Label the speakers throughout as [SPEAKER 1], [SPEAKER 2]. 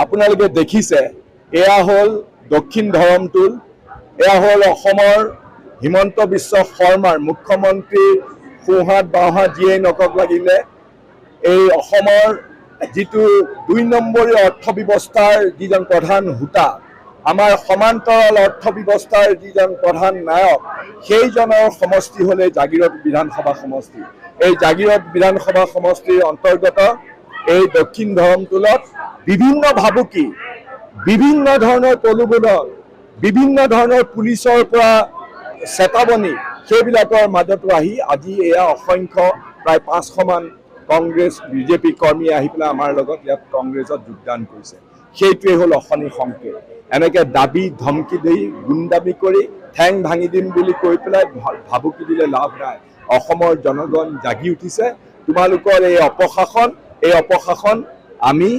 [SPEAKER 1] আপোনালোকে দেখিছে, এয়া হ'ল দক্ষিণ ধৰমটোল। এয়া হ'ল অসমৰ হিমন্ত বিশ্ব শৰ্মাৰ, মুখ্যমন্ত্ৰীৰ সোঁহাত বাওঁহাত যিয়েই নকওক লাগিলে, এই অসমৰ যিটো 2 নম্বৰী অৰ্থ ব্যৱস্থাৰ যিজন প্ৰধান হোতা, আমাৰ সমান্তৰাল অৰ্থ ব্যৱস্থাৰ যিজন প্ৰধান নায়ক, সেইজনৰ সমষ্টি হ'লে জাগিৰোড বিধানসভা সমষ্টি। এই জাগিৰোড বিধানসভা সমষ্টিৰ অন্তৰ্গত এই দক্ষিণ ধৰমটোলত বিভিন্ন ভাবুকি, বিভিন্ন ধৰণৰ প্ৰলোভন, বিভিন্ন ধৰণৰ পুলিচৰ পৰা চেতাৱনী, সেইবিলাকৰ মাজতো আহি আজি এয়া অসংখ্য প্ৰায় 500মান কংগ্ৰেছ, বিজেপি কৰ্মী আহি পেলাই আমাৰ লগত ইয়াত কংগ্ৰেছত যোগদান কৰিছে। সেইটোৱে হ'ল অশনি সংকেত। এনেকে দাবী ধমকি দি, গুণ্ডামি কৰি, ঠেং ভাঙি দিম বুলি কৈ পেলাই ভাবুকি দিলে লাভ নাই। অসমৰ জনগণ জাগি উঠিছে। তোমালোকৰ এই অপশাসন, এই অপশাসন আমি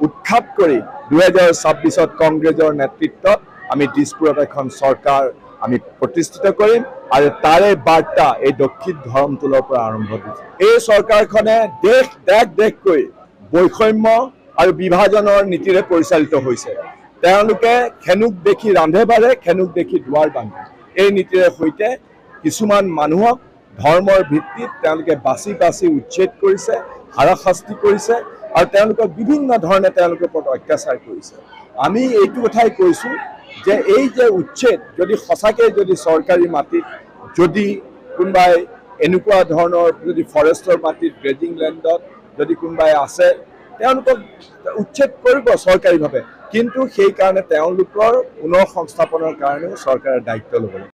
[SPEAKER 1] উৎখাত কৰি 2026ত কংগ্ৰেছৰ নেতৃত্বত আমি দিছপুৰত এখন চৰকাৰ আমি প্ৰতিষ্ঠিত কৰিম আৰু তাৰে বাৰ্তা এই দক্ষিণ ধৰমটোলৰ পৰা আৰম্ভ দিছে। এই চৰকাৰখনে দেশ দেশ দেশকৈ বৈষম্য আৰু বিভাজনৰ নীতিৰে পৰিচালিত হৈছে। তেওঁলোকে খেনুক দেখি ৰান্ধে বাঢ়ে, খেনুক দেখি দুৱাৰ বান্ধে, এই নীতিৰে সৈতে কিছুমান মানুহক ধৰ্মৰ ভিত্তিত তেওঁলোকে বাছি বাছি উচ্ছেদ কৰিছে, হাৰাশাস্তি কৰিছে আৰু তেওঁলোকক বিভিন্ন ধৰণে তেওঁলোকৰ ওপৰত অত্যাচাৰ কৰিছে। আমি এইটো কথাই কৈছোঁ যে এই যে উচ্ছেদ, যদি সঁচাকৈ যদি চৰকাৰী মাটিত যদি কোনোবাই এনেকুৱা ধৰণৰ, যদি ফৰেষ্টৰ মাটিত, গ্ৰেজিং লেণ্ডত যদি কোনোবাই আছে, তেওঁলোকক উচ্ছেদ কৰিব চৰকাৰীভাৱে। কিন্তু সেইকাৰণে তেওঁলোকৰ পুনৰ সংস্থাপনৰ কাৰণেও চৰকাৰে দায়িত্ব ল'ব লাগিব।